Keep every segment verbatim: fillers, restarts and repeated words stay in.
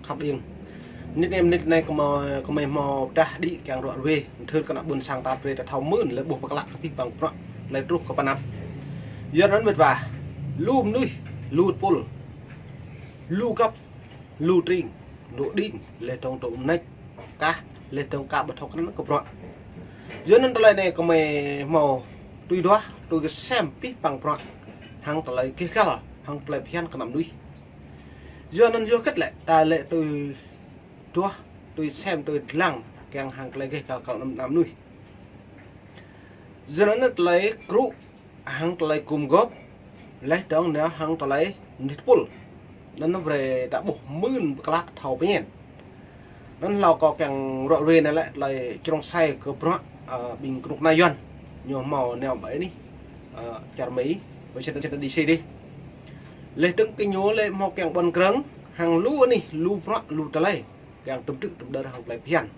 khăp iêng. Mnĭt anei, mnĭt anei kmei, kmei mâo pơdah đĭ kiăng ruă ruê, mthưr kơ ană ƀuôn sang ta brei ta thâo mưn, leh ƀuh pơklă kơ pih păng bruă, leh truh kơ pơnăp. Yua anăn mĭt wa, lu mnuih, lu tpul, lu găp, lu tring, lu đing, leh dơ̆ng tŭ mnêč, kah, leh dơ̆ng ka ƀu thâo krăn kơ bruă. Yua anăn tơlơi anei kmei mâo tui duah, tui ksem pih păng bruă, hăng tơlơi keh găl, hăng tơlơi phiăn kơ ană mnuih. Yua anăn yua kĭt lĕ, ta lĕ tui duah, tui sem, tui dlăng, kiăng hăng tơlơi geh găl kơ ană mnuih. Yua anăn tơlơi krŭ, hăng tơlơi gum gôp, leh dơ̆ng nao hăng tơlơi mnuih tpul. Anăn brei ta ƀuh mưn pơklă thâo pơñen. Anăn hlâo kâo kiăng ruă ruê anei lĕ tơlơi črông sai kơ bruă, ơ, ƀing knŭk kna Yuăn. Ñu mâo nao ƀai anih, ơ, čar Mi, Washington D C dih. Leh dơ̆ng kơ ñu lĕ mâo kiăng ƀuăn krơ̆ng, hăng lu anih, lu bruă, lu tơlơi. Kiăng tŭm tŭ tŭm đơr hăng tơlơi phiăn.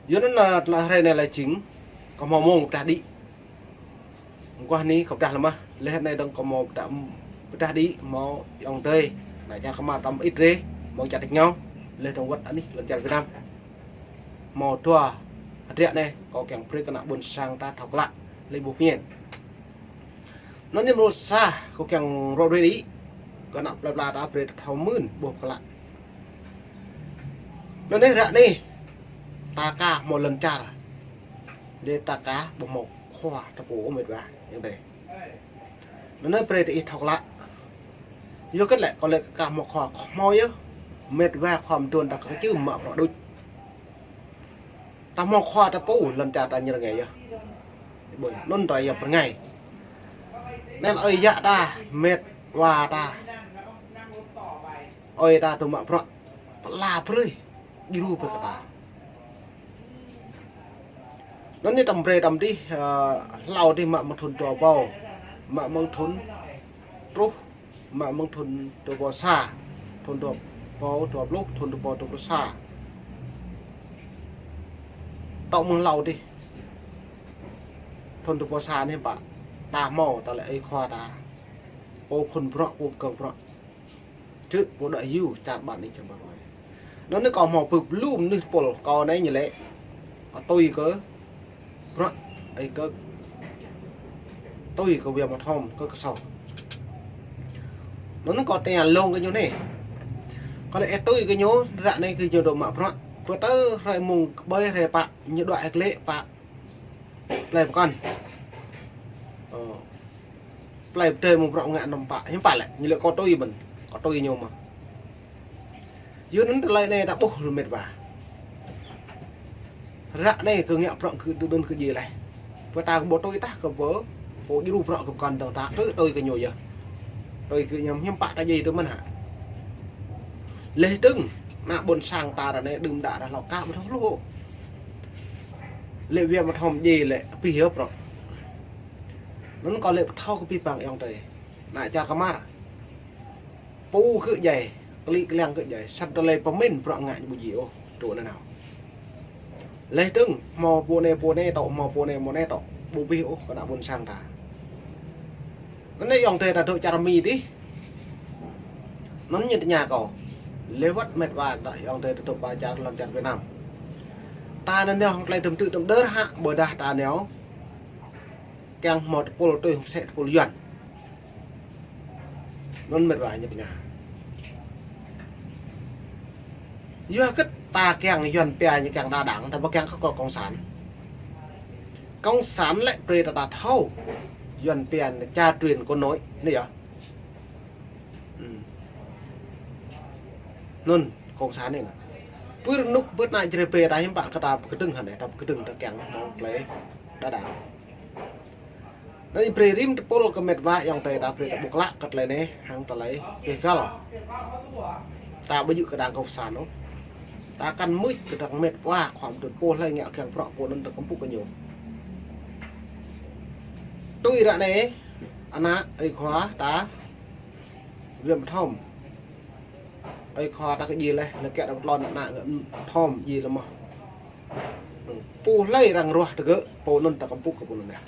Yua anăn, ơ, tơlơi hruê anei lĕ jing, kâo mâo mông pơdah đĭ. Mguah anei kâo pơdah leh mơh, leh anei dơ̆ng kâo mâo pơdah, pơdah đĭ, mâo ayŏng adei, ană čar Kmar tăm ĭt rê, mâo čar Êngao, leh dơ̆ng wăt anih lăn čar Việt Nam. Mâo dua hdră anei, kâo kiăng brei kơ ană ƀuôn sang ta thâo klă, leh ƀuh pơñen. Anăn ñu mrô sa, kâo kiăng ruă ruê đĭ, kơ ană plei pla ta brei ta thâo mưn, ƀuh klă. Anăn anei ră anei, ta ka mâo lăn čar. Leh ta ka ƀu mâo khua ta pô ôh mĭt wa, ayŏng adei. Anăn anei brei ta ih thâo klă. Yua kĭt lĕ, kâo lĕ ka mâo khua, khua mâo yơh. Mĭt wa khua mduôn ta kơ čưm mă bruă đuč. Ta mâo khua ta pô, lăn čar ta ñer ngai yơh. Ƀuh, anăn ta yap rngai. Anăn ơi yă ta, mĭt wa ta. Ơi ta tŭ mă bruă. Pla brei. Djru brei kơ ta. Anăn anei tăm brei tăm dih, ơ, hlâo dih mă mơ̆ng thŭn dua êbâo. Mă mơ̆ng thŭn truh, mă mơ̆ng thŭn dua êbâo sa, thŭn dua êbâo dua pluh, thŭn dua êbâo dua pluh sa. Tŏ mơ̆ng hlâo dih. Thŭn dua êbâo sa anei pă, ta mâo, ta lĕ ơi khua ta. Pô phŭn bruă, pô pơkơ̆ng bruă. Čư̆ pô đuĕ hiu, čar ƀan anei čăm ƀar wai. Anăn anei kâo mâo pưp lu mnuih tpul, kâo anei ñu lĕ. Kâo tui kơ bruă, ơi kơ tui kơ Wia Mă Thom, kơ kso. Anăn anei kâo tơña lông kơ ñu anei. Kâo lĕ ih tui kơ ñu, ră anei kơ ñu dôk mă bruă. Pơ tơ hruê mông kƀơi hruê pă, ñu dôk hĕ klĕ pă. Plei pơkŏn. Ơ. Plei pơdơi mơ̆ng bruă ngă năm pă, hiư̆m pă lĕ, ñu lĕ kâo tui mơ̆n, kâo tui ñu mơh. Yua anăn tơlơi anei ta ƀuh lu mĭt wa. Ră anei kơ ngă bruă kơ tŭ đŭn kơ djiê leh. Pơ ta kơ ƀu tui tah kơ pô, pô djru bruă kơ pơkŏn dơ̆ng ta, tui, tui kơ ñu yơh. Tui kơ ñu hiư̆m pă ta djiê tui mơ̆n hă. Leh dơ̆ng, ană ƀuôn sang ta ră anei đưm đă ră hlâo ka ƀu thâo hluh. Lĕ Wia Mă Thom djiê lĕ pih yơh bruă. Anăn kâo lĕ pơthâo kơ pih păng ayŏng adei. Ană čar Kmar. Pô kơ djai, klĭ kliăng kơ djai, sat tơlơi pơmĭn bruă ngă ñu ƀu djiê ôh, tŭ anăn nao. Leh dơ̆ng, mâo pô anei pô anei tŏ, mâo pô anei pô anei tŏ, ƀu pih ôh kơ ană ƀuôn sang ta. Anăn anei ayŏng adei ta dôk čar Mi dih. Anăn ñu tơña kâo. Leh wăt mĭt wa ta ayŏng adei ta dôk ba čar lăn čar Việt Nam. Ta anăn nao hŏng tơlơi tŭm tŭ tŭm đơr hă, ƀôdah ta nao. Kiăng mâo tpul tui hŏng msĕ tpul Yuăn. Anăn mĭt wa ñu tơña. Yua kơ ta kiăng Yuăn pia ñu kiăng đa đảng, ta ƀu kiăng kơ cộng sản. Cộng sản lĕ brei ta, ta thâo. Yuăn pia ñu cha truyền con nối, anei yơh. Hmm. Anăn, cộng sản anei. Pơ rnuk bơt na jrê pê ta hiư̆m pă kơ ta pơkdơ̆ng hă anei, ta pơkdơ̆ng ta kiăng mâo tơlơi đa đảng. Anăn brei rĭm tpul kơ mĭt wa ayŏng adei ta brei ta ƀuh klă kơ tơlơi anei hăng tơlơi keh găl. Ta ƀu djŏ kơ đảng cộng sản ôh. Ta kăn mưč kơ đảng mĭt wa khua mduôn pô hlei ngă kiăng bruă pô anăn ta kăm pŭ kơ ñu. Tui ră anei, ană ơi khua ta Wia Mă Thom. Ơi khua ta kơ djiê leh, leh kiă ta tlôn ană Wia Mă Thom djiê leh mơh. Pô hlei arăng ruah tơgơ̆, pô anăn ta kăm pŭ kơ pô anăn leh.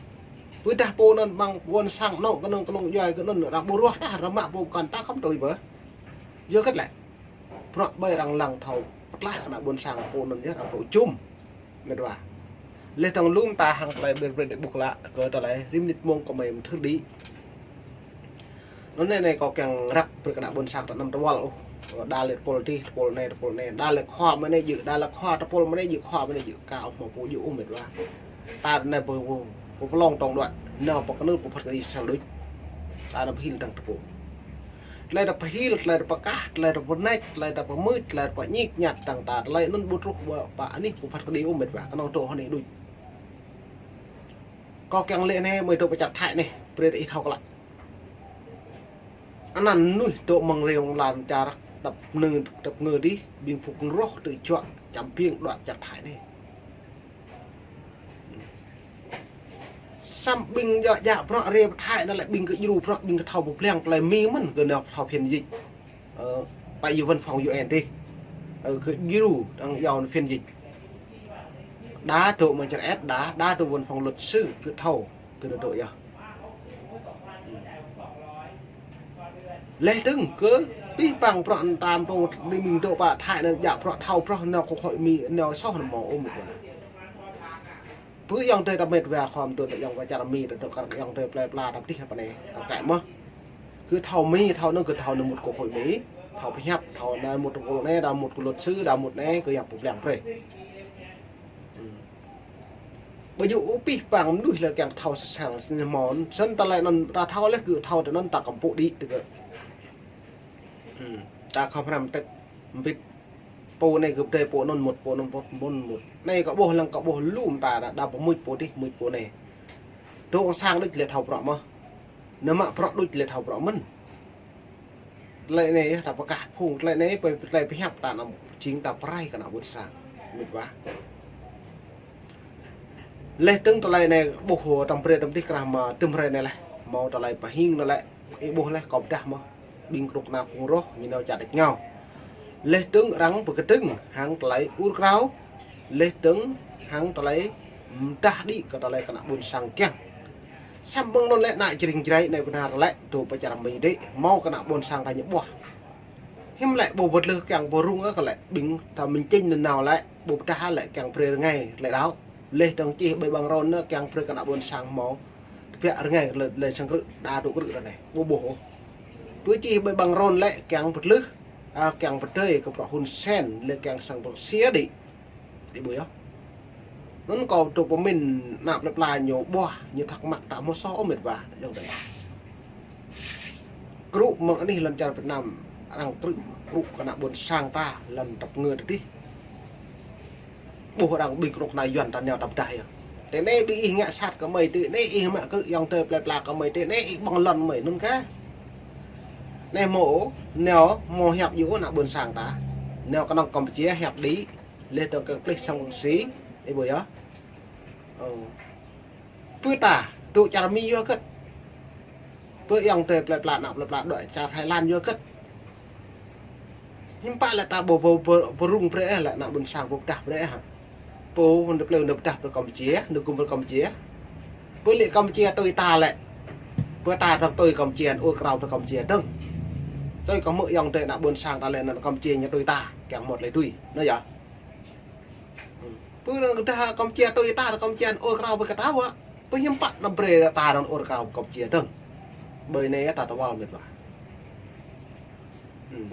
Ƀiădah pô anăn mơ̆ng ƀuôn sang anôk knŏng knŏng djuai kơ anăn arăng ƀu ruah tah, arăng mă pô pơkŏn ta khăm tui bơ. Yua kơ lĕ. Bruă ƀai arăng lăng thâo ptlaih kơ ană ƀuôn sang pô anăn yơh arăng tŭ jum. Mĭt wa. Leh dơ̆ng lŭm ta hăng tơlơi ƀiă brei đĭ ƀuh lă kơ tơlơi rĭm mnĭt mông kơ mei mthưr đĭ. Anăn anei, anei kâo kiăng răk brei kơ ană ƀuôn sang ta năm tơwăl ôh. Đa lĕ tơpul dih, tơpul anei, tơpul anei. Đa lĕ khua mơ̆ng anei jih, đa lĕ khua tơpul mơ̆ng anei jih, khua mơ̆ng anei jih. Ka ôh mâo pô jih ôh mĭt wa. Ta anei pô, pô, pô plông tông đuaĭ. Nao pô knưl pô phat kđi sel đuč. Ta anei pơhil dăng tơpul. Tơlơi ta pơhil, tơlơi ta pơkah, tơlơi ta pơnêč, tơlơi ta pơmưč, tơlơi ta pơñik ñat dăng ta, tơlơi anăn ƀu truh ƀơ pă anih pô phat kđi ôh mĭt wa, knŏng dôk hŏng anei đuč. Kâo kiăng lĕ anei, mei dôk pơ čar Thái anei, brei ih thâo klă. Anăn mnuih dôk mơ̆ng rêu mơ̆ng lăn čar, dăp ngơ, dăp ngơ dih, ƀing phung roh tơ juă, čăm ƀing đuaĭ čar Thái anei. Săm ƀing djă, djă bruă rê pơ Thái anăn lĕ ƀing kơ djru bruă, ƀing kơ thâo pơblang tơlơi Mi mơ̆n kơ nao thâo phiên dịch. Ơ, pă yua văn phòng U N dih. Ơ, kơ djru dăng yua phiên dịch. Đa dôk mơ̆ng čar Ét, đa, đa dôk văn phòng luật sư, kơ thâo, kơ dôk yơh. Leh dơ̆ng kơ pih păng bruă anăn tam pô đi ƀing dôk pơ Thái anăn djă bruă thâo bruă nao kơ hội Mi nao soh nao mâo ôh mĭt wa. Pơ ayŏng adei ta mĭt wa khua mduôn ta ayŏng wa čar Mi ta dôk kar ayŏng adei plei pla ta ptih apa anei kar kaĭ mơh. Kơ thâo Mi, thâo anăn kơ thâo nao mŭt kơ hội Mi, thâo pơhiăp, thâo nao mŭt kơ anei, nao mŭt kơ luật sư, nao mŭt anei, kơ yap pơblang brei. Ƀu djŏ ôh pih păng mnuih lĕ kiăng thâo sel sel mơ̆n. Snăn tơlơi anăn ta thâo leh kơ thâo tơ anăn ta kăm pô đĭ tơ kơ. Hmm. Ta khŏm hrăm tĕk mbĭt. Pô anei kơ pơdai pô anăn mŭt, pô anăn mŭt, pô anăn mŭt. Anei kâo ƀuh lăng kâo ƀuh lŭm ta đa, đa pơmưč pô dih, mưč pô anei. Dôk sang đuč lĕ thâo bruă mơh. Nao mă bruă đuč lĕ thâo bruă mơ̆n. Tơlơi anei yơh ta pơkah phung, tơlơi anei pơ, tơlơi pơhiăp ta năm jing ta prai kơ ană ƀuôn sang. Mĭt wa. Leh dơ̆ng tơlơi anei ƀuh tăm brei tăm dih krah mă tơm hrei anei leh. Mâo tơlơi pơhing anăn lĕ, ih ƀuh leh kâo pơdah mơh. Ƀing knŭk kna phung roh, ñu nao čar đĕč ngao. Leh dơ̆ng arăng pơkdơ̆ng hăng tơlơi ur krao. Leh dơ̆ng hăng tơlơi mdah đĭ kơ tơlơi kơ ană ƀuôn sang kiăng. Săm ƀơ̆ng anăn lĕ ană Jring Jrai anei bơnar lĕ, dôk pơ čar Mi dih, mâo kơ ană ƀuôn sang ta ñu ƀuah. Hiư̆m lĕ ƀu bơtlưh kiăng pơrŭng kơ lĕ, ƀing ta mčĕ anăn nao lĕ, ƀu pơdah lĕ kiăng brei rơngai lĕ đăo. Leh dơ̆ng čih ƀơi ƀăng rôn anăn kiăng brei kơ ană ƀuôn sang mâo. Tơbiă rơngai lĕ, lĕ sang krư̆, đa dôk krư̆ anei. Ƀu ƀuh ôh. Pơ čih ƀơi ƀăng rôn lĕ kiăng bơtlưh, a, kiăng pơdơi kơ bruă Hun Sen, lĕ kiăng sang bruă sia đĭ. Ih ƀuh yơh. Anăn kâo dôk pơmĭn ană plei pla ñu ƀuah, ñu thắc mắc ta mâo soh ôh mĭt wa, ayŏng adei. Krŭ mơ̆ng anih lăn čar Việt Nam, arăng krŭ, krŭ kơ ană ƀuôn sang ta, lăn dăp ngơ tơ dih. Ƀuh arăng ƀing knŭk kna Yuăn ta nao ta pơdah yơh. Tơ anei ƀing ih ngă sat kơ mei, tơ anei ih mă krư̆ ayŏng adei plei pla kơ mei, tơ anei ih ƀơ̆ng lăn mei, anăn kơ. Anei mâo, nao mâo hiăp yua ană ƀuôn sang ta. Nao knŏng Campuchia hiăp đĭ, leh dơ̆ng kơ plih sang Russia, ih ƀuh yơh. Ơ. Pơ ta, dôk čar Mi yua kơ̆t. Pơ ayŏng adei plei pla, ană plei pla, dôk čar Thái Lan yua kơ̆t. Hiư̆m pă lĕ ta ƀu, ƀu, ƀu, ƀu rŭng brei ih lĕ ană ƀuôn sang ƀu pơdah brei ih hă. Pô, nao plei nao pơdah brei Campuchia, nao gŭm brei Campuchia. Pơ lĕ Campuchia tui ta lĕ. Pơ ta dơ̆ng tui Campuchia, ur krao brei Campuchia dơ̆ng. Tui kơ mơ̆ ayŏng adei ană ƀuôn sang ta lĕ anăn Campuchia ñu tui ta, kiăng mâo tơlơi tui. Anăn yơh. Pơ anăn kơ dah Campuchia tui ta, Campuchia ur krao brei kơ ta wă. Pơ hiư̆m pă nao brei ta anăn ur krao Campuchia dơ̆ng. Ƀơi anei ta tơwăl mĭt wa. Hmm.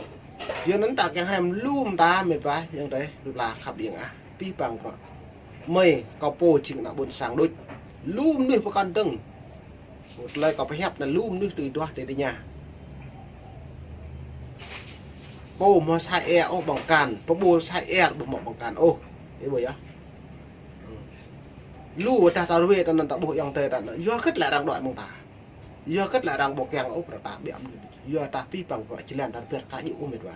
Yua anăn ta kiăng hrăm lŭm ta mĭt wa, ayŏng adei, lŭm la khăp ƀiêng ah. Pih păng kơ. Mei, kâo pô jing ană ƀuôn sang đuč. Lŭm mnuih pơkŏn dơ̆ng. Tơlơi kâo pơhiăp anăn lŭm mnuih tui duah tơ tơña. Pô mâo sai êa ôh ƀăng kan, pô ƀu sai êa ƀu mâo ƀăng kan ôh. Ih ƀuh yơh. Lu dah ta ruê ta anăn ta ƀuh ayŏng adei ta anăn. Yua kơ̆t lĕ arăng đuaĭ mơ̆ng ta. Yua kơ̆t lĕ arăng ƀu kiăng ôh brei ta ƀiă mnuih. Yua ta pih păng kơ jơlan ta rơbêt ka djŏ ôh mĭt wa.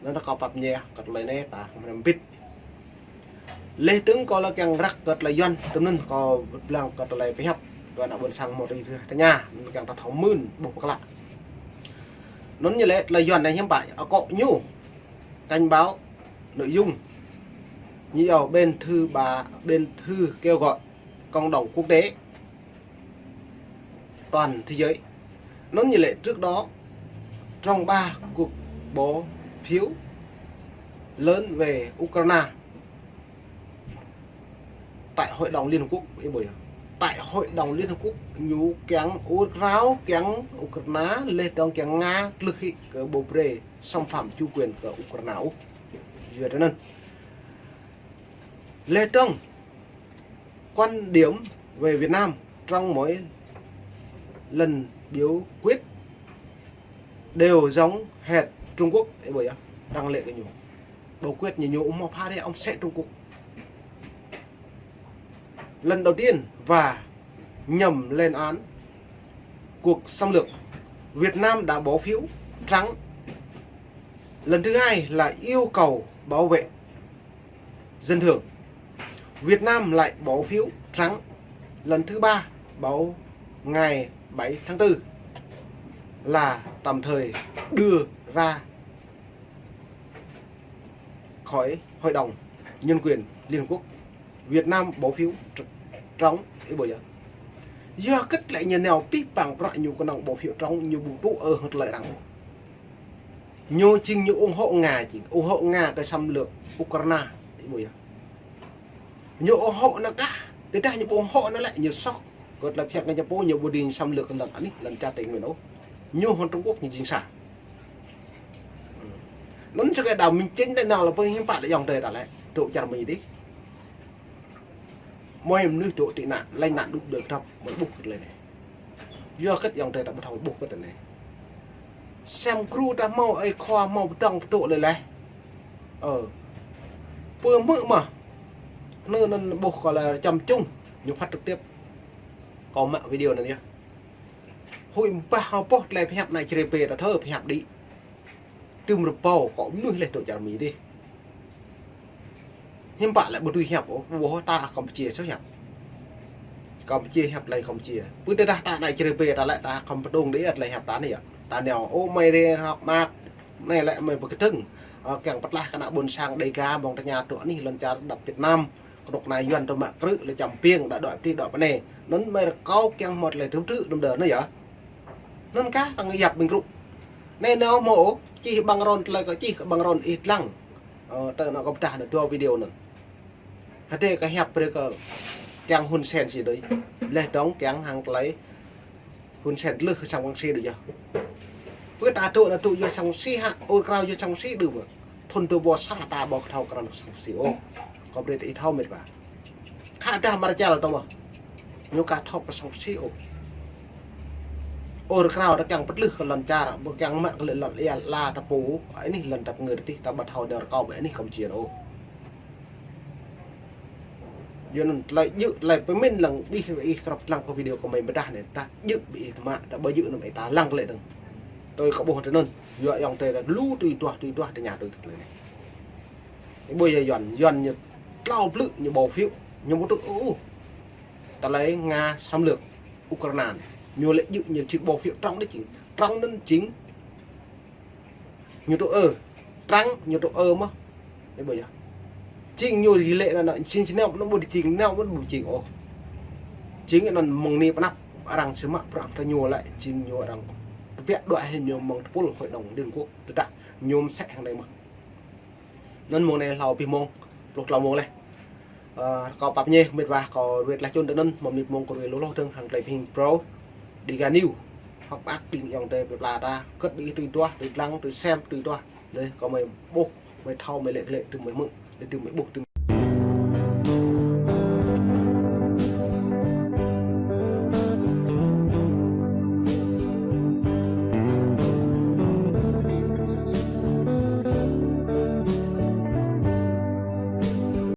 Anăn ta kâo pap mñai kơ tơlơi anei ta khŏm hrăm mbĭt. Leh dơ̆ng kâo lĕ kiăng răk kơ tơlơi Yuăn, tơm anăn kâo blang kơ tơlơi pơhiăp. Kơ ană ƀuôn sang mâo tơlơi tơña, anăn kiăng ta thâo mưn, ƀuh pơklă. Anăn ñu lĕ tơlơi Yuăn anei hiư̆m pă, akŏ ñu. Cảnh báo nội dung. Ñu yua bên thư ba, bên thư kêu gọi cộng đồng quốc tế. Toàn thế giới. Anăn ñu lĕ trước đó, trong ba cuộc bỏ phiếu lớn về Ukraine tại Hội đồng Liên Hợp Quốc, ih ƀuh yơh. Tại Hội đồng Liên Hợp Quốc ñu kiăng ur krao kiăng Ukraine leh dŏng kiăng Nga tlưh hĭ kơ ƀu brei xâm phạm chủ quyền kơ Ukraine ôh. Yua anăn. Leh dŏng quan điểm về Việt Nam trong mỗi lần biểu quyết đều giống hệt Trung Quốc, ih ƀuh yơh, arăng lĕ kơ ñu. Biểu quyết ñu, ñu ủng hộ phá rẽ ông sẽ Trung Quốc. Lần đầu tiên và nhằm lên án cuộc xâm lược, Việt Nam đã bỏ phiếu trắng. Lần thứ hai là yêu cầu bảo vệ dân thường. Việt Nam lại bỏ phiếu trắng. Lần thứ ba, vào ngày bảy tháng tư là tạm thời đưa ra khỏi Hội đồng Nhân quyền Liên Hợp Quốc. Việt Nam bỏ phiếu tr-, trống, ih ƀuh yơh. Yua kơ lĕ ñu nao pih păng prăk ñu knŏng bỏ phiếu trống, ñu ƀu tŭ ơ hơt lĕ arăng. Ñu jing ñu ủng hộ Nga jing, ủng hộ Nga kơ xâm lược Ukraine, ih ƀuh yơh. Ñu ủng hộ anăn kah, tơdah ñu ƀu ủng hộ anăn lĕ, ñu soh. Kơ tlei phiăk Nga ñu pô, ñu ƀu dưi xâm lược lăn anih, lăn čar Tây Nguyên ôh. Ñu hŏng Trung Quốc ñu jing sa. Anăn sa kơ đa minh chứng anei nao lĕ pơ hiam pă lĕ ayŏng adei ta lĕ, dôk čar Mi dih. Mơi mnuih dôk tị nạn, lánh nạn đup dơ̆ kdăp, mơi ƀuh kơ tlei anei. Yua kơ ayŏng adei ta ƀu thâo ƀuh kơ tlei anei. Sem gru ta mâo, ơi khua mâo pơdŏng pơtŭ leh leh. Ơ. Pơ mơ̆ mơh. Anăn anăn ƀuh kơ lĕ čăm čung. Ñu phát trực tiếp. Kâo mă video anăn yơh. Huĭ mpah hŏ pŏh tlei phiăp anei črê pê ta thơ phiăp đĭ. Tŭm rơbâo kơ mnuih leh dôk čar Mi dih. Hiam pă lĕ ƀu dưi hiăp ôh, ƀuh ta Campuchia soh hiăp. Campuchia hiăp tlei Campuchia. Pơ tơdah ta anei črê pê ta lĕ ta khăm pơdông đĭ tlei hiăp ta anei yơh. Ta nao, ô, mơi rê hŏk mă. Anei lĕ mơi pơkdơ̆ng. Ơ, kiăng pơtlaih kơ ană ƀuôn sang Đêga mơ̆ng tơña tŭ anih lăn čar dăp Việt Nam. Knŭk kna Yuăn tơ mă krư̆ lĕ čăm piêng, đa dŏ pti dŏ pnê. Anăn mơi rơkâo kiăng mâo tlei tŭ tŭ đŭm đơ anei yơh. Anăn kah kăng yap ƀing krư̆. Anei nao mâo, čih ƀăng rôn tlei kơ čih kơ ƀăng rôn ih dlăng. Ơ, tơ anăn kâo pơdah anăn dua video anăn. Hơdê kơ hiăp brei kơ kiăng Hun Sen si đuĕ. Leh dŏng kiăng hăng tlei Hun Sen tlưh sang Wang Si đuĕ yơh. Pơ ta tŭ anăn tŭ yua sang Wang Si hă, ur krao yua sang Wang Si đuĕ mơh. Thŭn dua êbâo sa ta ƀu thâo krăn sang Wang Si ôh. Kâo brei ih thâo mĭt wa. Khă dah Marshall tơ mơh. Ñu ka thâo kơ sang Wang Si ôh. Ur krao ta kiăng pơtlưh kơ lăn čar, ƀu kiăng mă kơ lăn ia la ta pô, anih lăn ta pơngơ tih, ta ƀu thâo dơr kâo ƀu anih kâo mjing ôh. Yua anăn tlei djŏ, tlei pơmĭn lăng ƀing ih krăp lăng kơ video kơ mơi mdah anei, ta djŏ ƀing ih tơma, ta ƀu djŏ anăn ih ta lăng kơ lĕ dơ̆ng. Tui kâo ƀuh tơ anăn, yua ayŏng adei ta lu tui duah, tui duah tơña tui kơ tlei anei. Ih ƀuh yơh Yuăn, Yuăn ñu tlâo blư̆ ñu bỏ phiếu, ñu ƀu tŭ ôh. Tlei Nga xâm lược Ukraine anei. Ñu lĕ djŏ ñu jing bỏ phiếu trắng đuĕ jing. Trắng anăn jing ñu tŭ ơ. Trắng ñu tŭ ơ mơh. Ih ƀuh yơh. Jing ñu lĕ anăn, anăn jing jing nao, anăn ƀu jing nao, anăn ƀu jing ôh. Jing anăn mơ̆ng anei pnăp arăng si mă prăk ta ñu lĕ jing ñu arăng tơbiă đuĕ hĭn ñu mơ̆ng tơpul Hội đồng Liên Hợp Quốc. Tơdah ñu msĕ hŏng anei mơh. Anăn mông anei hlâo bi mông, pluh tlâo mông leh. Ơ, kâo pap ñê, mĭt wa, kâo ruê tlaih čŭn tơ anăn, mâo mnĭt mông kâo ruê lu hloh dơ̆ng hăng tlei phing brô. Dega News. Hŏk mơak ƀing ayŏng adei pla ta, kơt ƀing ih tui duah, tui dlăng, tui sem, tui duah. Leh, kâo mơi ƀuh, mơi thâo, mơi lĕ lĕ, tui mơi hmư̆, leh tui mơi ƀuh, tui